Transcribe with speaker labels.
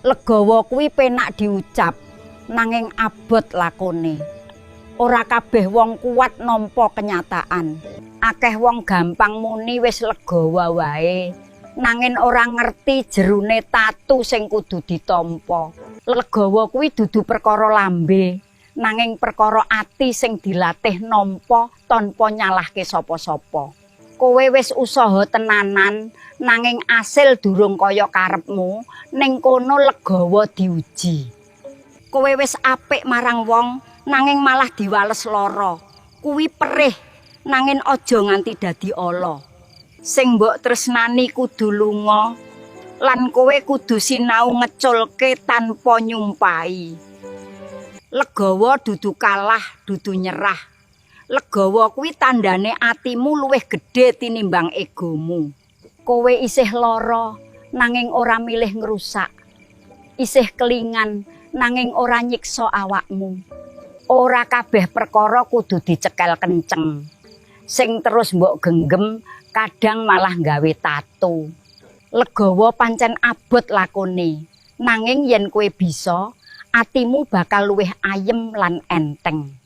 Speaker 1: Legawa kuwi penak diucap, nanging abot lakone. Ora kabeh wong kuat nampa kenyataan. Akeh wong gampang muni wis legawa wae, nanging ora ngerti jerone tatu sing kudu ditampa. Legawa kuwi dudu perkara lambe, nanging perkara ati sing dilatih nampa tanpa nyalahke sapa-sapa. Kowe wis usaha tenanan, nanging asil durung kaya karepmu, ning kono legawa diuji. Kowe wis apik marang wong, nanging malah diwales lara. Kuwi perih, nanging aja nganti dadi ala. Sing mbok tresnani kudu lunga, lan kowe kudu sinau ngeculke tanpa nyumpahi. Legawa dudu kalah, dudu nyerah. Legawa kuwi tandane atimu luwih gedhe tinimbang egomu. Kowe isih lara, nanging ora milih ngrusak. Isih kelingan, nanging ora nyiksa awakmu. Ora kabeh perkara kudu dicekel kenceng. Sing terus mbok genggem kadang malah gawe tatu. Legawa pancen abot lakone, nanging yen kowe bisa, atimu bakal luwih ayem lan enteng.